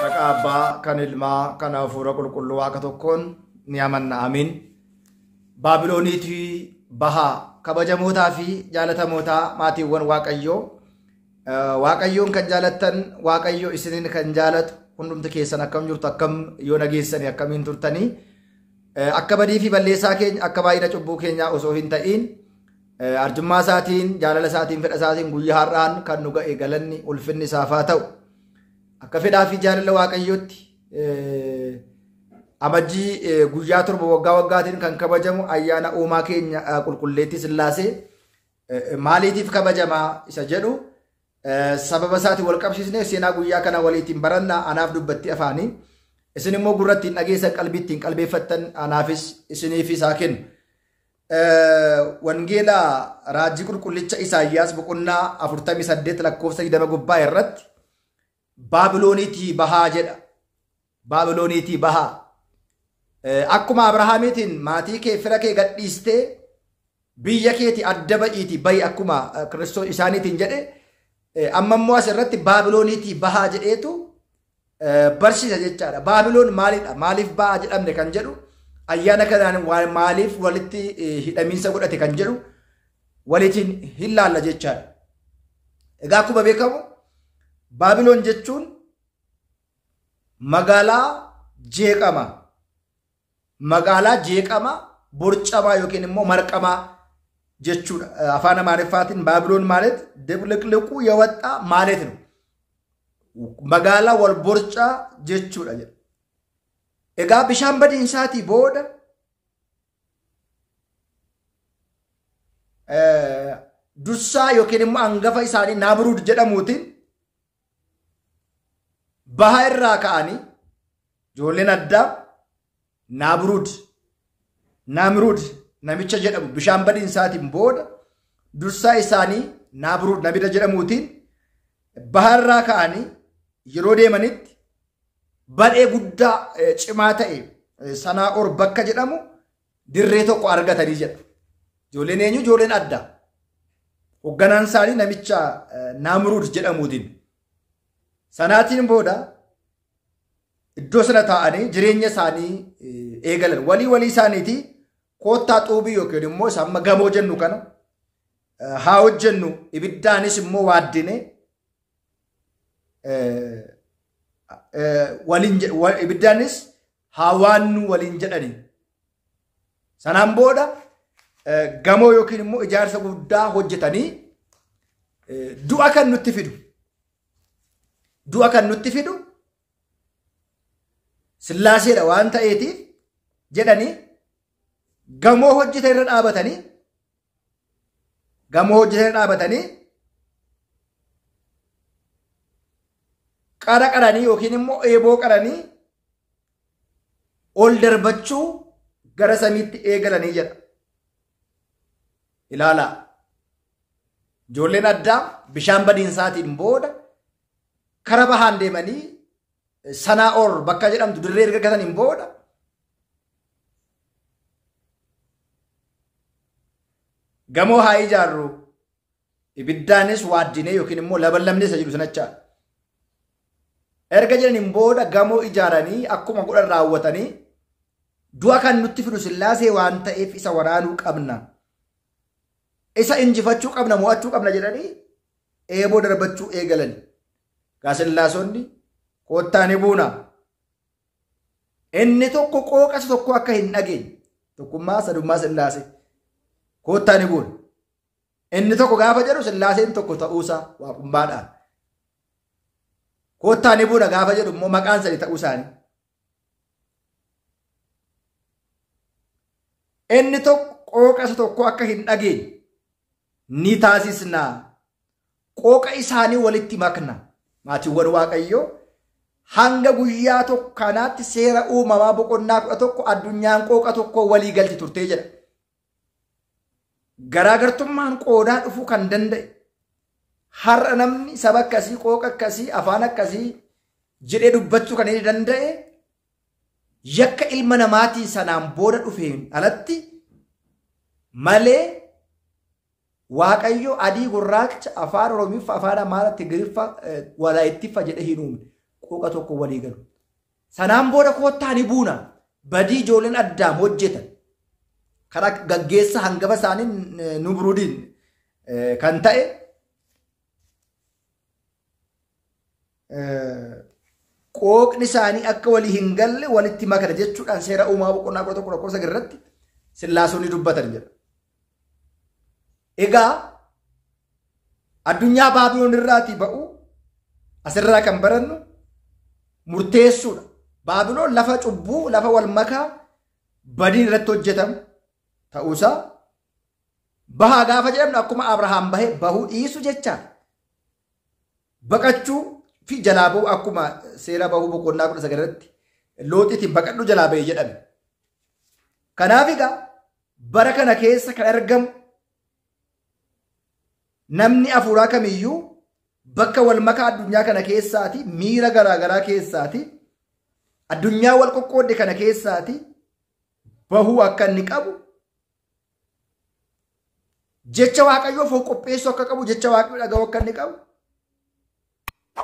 Maqaa Abbaa kan Ilmaa kan Hafuura Qulqulluu Waaqa tokkoon ni amanna. Amiin. Baabilooniitii bahaa kabajamootaa fi jaalatamootaa maatiiwwan Waaqayyoo. Waaqayyoon kan jaalattan, Waaqayyo isiniin kan jaalatu hundumti keessan akkam jirtu, akkam yoo nageessanii, akkamiin turtanii? Akka badii fi balleessaa keenya, akka baay'ina cubbuu keenyaa osoo hin ta'iin, arjummaa isaatiin, jaalala isaatiin, fedha isaatiin guyyaa har'aan kan nu ga'e galanni ulfinni isaaf haa ta'u. Akka fedhaa fi jaalala Waaqayyootti Amajjii guyyaa 7 waggaa waggaatiin kan kabajamu ayyaana uumaa keenya qulqulleettii Sillaasee maaliitiif kabajamaa isa jedhu sababa isaatiin wal qabsiisnee seenaa guyyaa kana waliitiin barannaa. Anaaf dubbatti afaanii, isin immoo gurra ittiin dhageessan, qalbii ittiin qalbeeffattan anaafis isiniifis haa kennu. Wangeela raajii qulqullicha Isaayyaas boqonnaa 48 lakkoofsa 20 gubbaa irratti Baabilooniitii bahaa jedha. Baabilooniitii bahaa. Akkuma Abrahaamiitiin maatii kee, fira kee gadhiistee biyya keetii adda ba'iitii bahi akkuma Kiristoos isaaniitiin jedhe, amma immoo asirratti Baabilooniitii bahaa jedheetu barsiisa jechaadha. Baabiloon maalidha? Maaliif bahaa jedhamne kan jedhu, ayyaana kanaan maaliif walitti hidhamiinsa godhate kan jedhu walitiin hin laalla jechaadha. Egaa akkuma beekamu Baabiloon jechuun magaalaa jeeqama. Magaalaa jeeqama, borcamaa yookiin immoo marqamaa jechuudha. Afaan Amaariffaatiin Baabiloon ማለት ድብልቅልቁ የወጣ ማለት ነው። Magaalaa wal borcaa jechuudha jedha. Egaa bishaan badiinsaatii booda dursaa yookiin immoo hangafa isaanii Naamruud jedhamuutiin baha irraa ka'anii ijoolleen addaa Naamruud namicha jedhamu bishaan badiinsaatiin booda dursaa isaanii Naamruud namicha jedhamuutiin baha irraa ka'anii yeroo deemanitti badhee guddaa cimaa ta'e Sanaa'or bakka jedhamu dirree tokko argatanii jedha. Ijoolleen eenyu? Ijoolleen addaa. Hoogganaan isaanii namicha Naamruud jedhamuutiin. Sanaatiin booda iddoo sana taa'anii jireenya isaanii eegalan. Walii walii isaaniitii koottaa xuubii yookiin immoo isa amma gamoo jennu kana haa hojjennu, ibiddaanis immoo waaddine waliin, ibiddaanis haa waannu waliin jedhani. Sanaan booda gamoo yookiin immoo ijaarsa guddaa hojjetanii du'a kan nutti fidu. Du'a kan nutti fidu Sillaaseedha waan ta'eetiif jedhanii gamoo hojjetan irra dhaabatanii, gamoo hojjetan irra dhaabatanii qara qaranii yookiin immoo eeboo qaranii ol darbachuu gara samiitti eegalanii jedha. Ilaalaa. Ijoolleen addaa bishaan badiinsaatiin booda kara bahaan deemanii Sanaa'or bakka jedhamtu dirree erga gataniin booda gamoo haa ijaarru, ibiddaanis waaddinee yookiin immoo laballamnee isa jedhu sanachaa. Erga jedhaniin booda gamoo ijaaranii akkuma godhan raawwatanii du'a kan nutti fidu Sillaasee waan ta'eef isa waraanuu qabna. Isa injifachuu qabna, mo'achuu qabna jedhanii eeboo darbachuu eegalan. Gaa Sillaasonni koottaa ni buuna. Inni tokko qooqasa tokko akka hin dhageenye, tokkummaa sadummaa Sillaasee, koottaa ni buuna. Inni tokko gaafa jedhu Sillaaseen tokko ta'uusaa waaqummaadhaan. Koottaa ni buuna gaafa jedhu immoo maqaan sadi ta'uu isaanii. Inni tokko qooqasa tokko akka hin dhageenye ni taasisna. Qooqa isaanii walitti makna. Maatiiwwan Waaqayyoo, hanga guyyaa tokko kanaatti seera uumamaa boqonnaa 11 addunyaan qooqa tokko walii galti turtee jedha. Garaagartummaan qoodaa dhufuu kan danda'e har'a namni saba akkasii, qooqa akkasii, afaan akkasii jedhee dubbachuu kan inni danda'e yakka ilma namaatiin sanaan booda dhufeen alatti malee Waaqayyo adii, gurraacha, afaan Oromiffa, afaan Amaaraa, Tigiriffa, Walaayittiffa jedhee hin uumne. qooqa tokko walii galu. Sanaan booda koottaa ni buuna. Badii ijoolleen Addaam hojjetan. Karaa gaggeessa hangafa isaanii Nubruudiin kan ta'e qooqni isaanii akka walii hin galle walitti makana jechuudhaan seera uumamaa boqonnaa 11 irratti Sillaasonni dubbatan jedha. Egaa addunyaa Baabiloon irraatii ba'u asirraa kan barannu murteessuudha. Baabiloon lafa cubbuu, lafa wal makaa badiin irratti hojjetamu ta'uusaa bahaa gaafa jedhamnu akkuma Abrahaam bahe bahuu dhiisu jechaadha. Baqachuu fi jalaa bahuu akkuma seera bahuu boqonnaa 19 irratti Looxiitiin baqadhu jalaa bahe jedhame. Kanaaf egaa bara kana keessa kan argamu namni afuuraa kamiyyuu bakka wal makaa addunyaa kana keessaati, miira garaagaraa keessaati, addunyaa wal qoqqoodde kana keessaati bahuu akka inni qabu, jecha Waaqayyoof of qopheessuu akka qabu, jecha Waaqayyoo dhaga'uu akka inni qabu.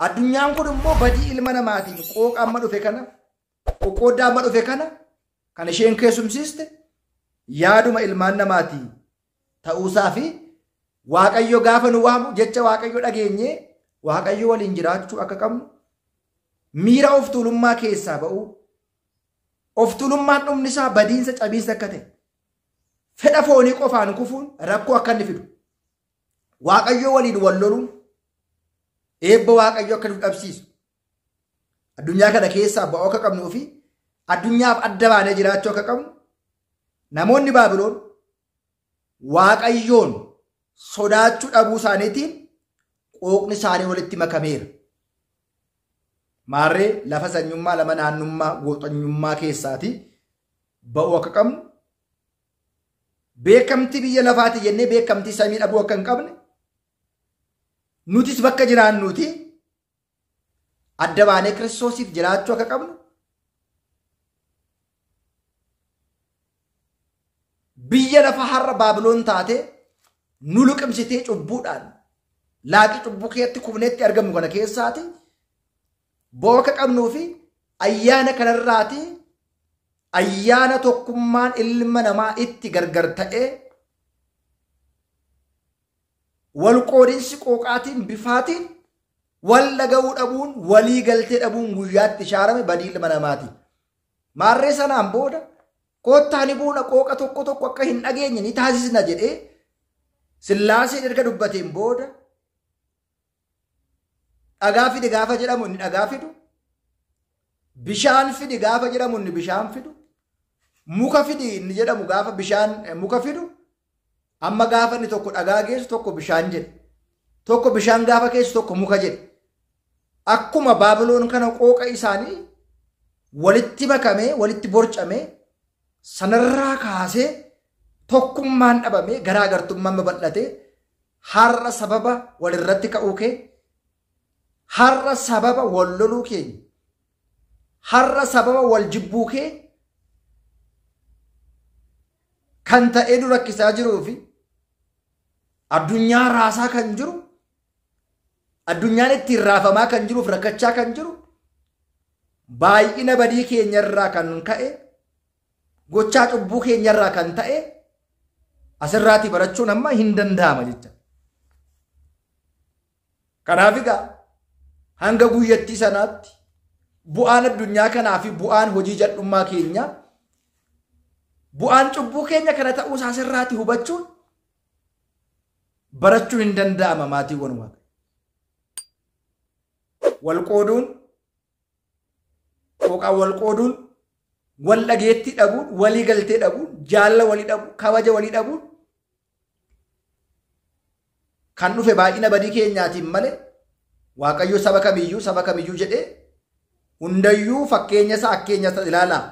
Addunyaan kun immoo badii ilma namaatiin qooqa amma dhufe kana, qoqqooddaa amma dhufe kana kan isheen keessumsiiste yaaduma ilmaan namaatii ta'uusaa fi Waaqayyo gaafa nu waamu jecha Waaqayyo dhageenyee Waaqayyo waliin jiraachuu akka qabnu, miira of tuulummaa keessaa ba'uu, of tuulummaan dhumni isaa badiinsa cabiinsa akka ta'e, fedha foonii qofaan kufuun rakkoo akka inni fidu, Waaqayyo waliin wal loluun eebba Waaqayyo akka nu dhabsiisu, addunyaa kana keessaa ba'uu akka qabnuu fi addunyaaf adda baanee jiraachuu akka qabnu, namoonni Baabiloon Waaqayyoon sodaachuu dhabuu isaaniitiin qooqni isaanii walitti makameera. Maarree lafa sanyummaa, lama naannummaa, gooxanyummaa keessaati ba'uu akka qabnu, beekamtii biyya lafaati jennee beekamtii samii dhabuu akka hin qabne, nutis bakka jiraannuuti adda baanee Kiristoosiif jiraachuu akka qabnu, biyya lafa har'a Baabiloon taate nu liqimsitee cubbuudhaan laaqii cubbuu keetti kufneetti argamu kana keessaati ba'uu akka qabnuu fi ayyaana kanarraati ayyaana tokkummaan ilma namaa itti gargar ta'ee wal qoodinsi qooqaatiin bifaatiin wal dhaga'uu dhabuun walii galtee dhabuun guyyaatti ishaarame badii ilma namaati. Maarree sanaan booda koottaa ni buuna qooqa tokko tokko akka hin dhageenye ni taasisna jedhee Sillaaseen erga dubbateen booda dhagaa fide gaafa jedhamu inni dhagaa fidu, bishaan fide gaafa jedhamu inni bishaan fidu, muka fide inni jedhamu gaafa bishaan muka fidu, amma gaafa inni tokko dhagaa geessu tokko bishaan jedhe, tokko bishaan gaafa geessu tokko muka jedhe. Akkuma Baabiloon kana qooqa isaanii walitti makamee walitti borcamee sanarraa kaasee tokkummaan dhabamee garaagartummaan babal'atee har'a sababa walirratti ka'uu kee, har'a sababa wal loluu keenya, har'a sababa wal jibbuu kee kan ta'ee nu rakkisaa jiruu fi addunyaa raasaa kan jiru, addunyaan ittiin raafamaa kan jiruuf rakkachaa kan jiru, baay'ina badii keenyarraa kan ka'e, gochaa cubbuu keenyarraa kan ta'e asirraatii barachuun amma hin danda'ama jecha. Kanaaf egaa hanga guyyattii sanaatti bu'aan addunyaa kanaa fi bu'aan hojii jal'ummaa keenya, bu'aan cubbuu keenya kana ta'uusaa asirraatii hubachuun barachuun hin danda'ama maatiiwwan Waaqayyoo. Wal qooduun, qooqaan wal qooduun, wal dhageettii dhabuun, walii galtee dhabuun, jaalala walii dhabuun, kabaja walii dhabuun kan dhufe baay'ina badii keenyaatiin malee Waaqayyo saba kamiyyuu jedhee hundayyuu fakkeenya isaa akkeenya isaa ilaalaa.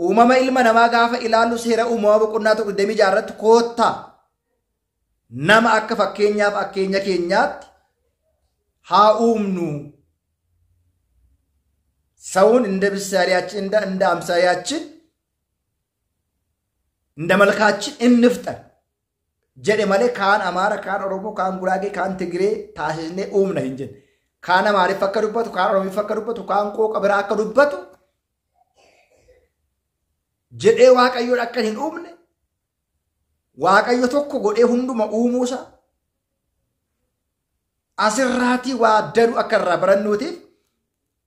Uumama ilma namaa gaafa ilaallu seera uumamaa boqonnaa 1 irratti koottaa nama akka fakkeenyaaf akkeenya keenyaatti haa uumnu. ሰውን እንደ ምሳሌያችን እንደ አምሳያችን እንደ መልካችን እንፍጠር jedhe malee kaan Amaara, kaan Oromoo, kaan Guraagee, kaan Tigree taasisnee uumna hin jenne. Kaan Amaariffa akka dubbatu, kaan Oromiffa akka dubbatu, kaan qooqa biraa akka dubbatu jedhee Waaqayyoon akka hin uumne, Waaqayyo tokko godhee hunduma uumuusa asirraatii waa danuu akka irraa barannuutiif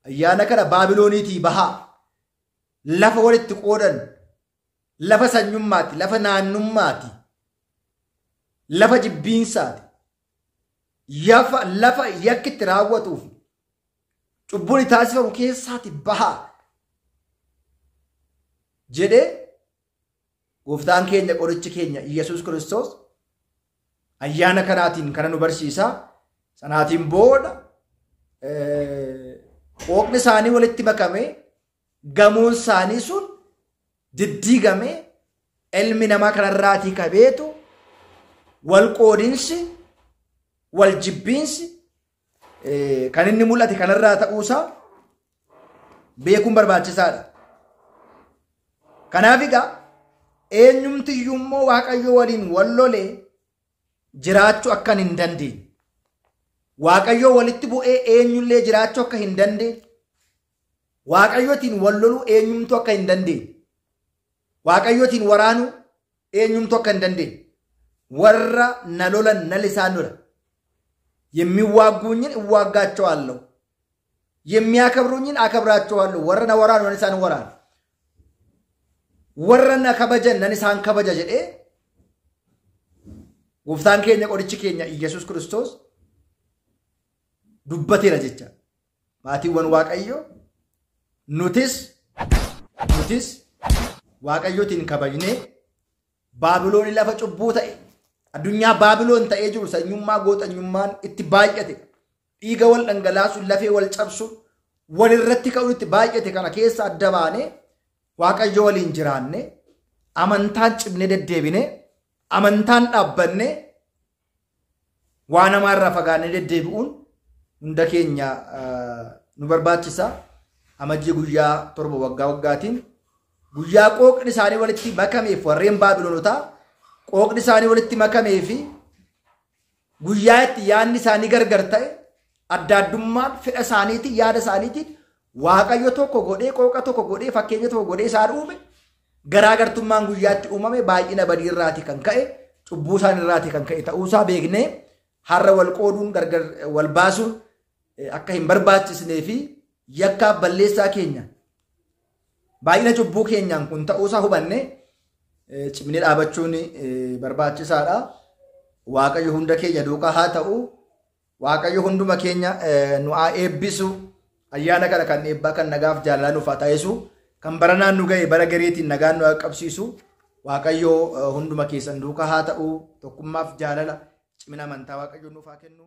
ayyaana kana Baabilooniitii bahaa lafa walitti qoodan, lafa sanyummaati, lafa naannummaati, lafa jibbiinsaati, lafa yakki itti raawwatuuf cubbuun taasifamu keessaati bahaa jedhee gooftaan keenya qorichi keenya Iyyasuus Kiristoos ayyaana kanaatiin kana nu barsiisa. Sanaatiin booda qooqni isaanii walitti makame, gamoon isaanii sun diddiigame, ilmi namaa kanarraatii kabeetu wal qoodinsi, wal jibbiinsi kan inni mul'ate kanarraa ta'uusaa beekuun barbaachisaadha. Kanaaf egaa eenyumtiyyuu immoo Waaqayyo waliin wal lolee jiraachuu akka hin dandeenye, Waaqayyo walitti bu'ee eenyullee jiraachuu akka hin dandeenye, Waaqayyootiin wal loluu eenyumtu akka hin dandeenye, Waaqayyootiin waraanuu eenyumtu akka hin dandeenye, warra na lolan nan isaan lola, የሚዋጉኝን እዋጋቸዋለሁ፣ የሚያከብሩኝን አከብራቸዋለሁ፣ warra na waraanu nan isaan waraana, warra na kabajan nan isaan kabaja jedhee gooftaan keenya qorichi keenya Iyyasuus Kiristoos dubbateera jecha. Maatiiwwan Waaqayyoo nutis Waaqayyootiin kabajnee Baabiloon lafa cubbuu ta'e, addunyaa Baabiloon ta'ee jiru sanyummaa gooxanyummaan itti baay'ate, dhiiga wal dhangalaasu, lafee wal cabsu, walirratti ka'uun itti baay'ate kana keessa adda baanee Waaqayyo waliin jiraanne, amantaan cimnee deddeebine, amantaan dhaabbanne, waan namaarraa fagaannee deddeebi'uun hunda keenya nu barbaachisa. Amajjii guyyaa 7 waggaa waggaatiin guyyaa qooqni isaanii walitti makameef warreen Baabiloonotaa qooqni isaanii walitti makamee fi guyyaa itti yaadni isaanii gargar ta'e, adda addummaan fedha isaaniitiin yaada isaaniitiin Waaqayyo tokko godhee qooqa tokko godhee fakkeenya tokko godhee isaan uume, garaagartummaan guyyaatti uumame baay'ina badii irraatii kan ka'e, cubbuu isaan irraatii kan ka'e ta'uusaa beeknee har'a wal qooduun gargar wal baasuun akka hin barbaachisnee fi yakkaaf balleessaa keenya baay'ina cubbuu keenyaan kun ta'uusaa hubannee cimnee dhaabachuun barbaachisaadha. Waaqayyo hunda keenya duukaa haa ta'u. Waaqayyo hunduma keenya nu haa eebbisu. Ayyaana kana kan eebbaa kan nagaaf jaalalaa nuuf haa taasisu. Kan baranaan nu ga'e bara gareetiin nagaan nu haa qabsiisu. Waaqayyo hunduma keessan duukaa haa ta'u. Tokkummaaf jaalala cimina amantaa Waaqayyo nuuf haa kennu.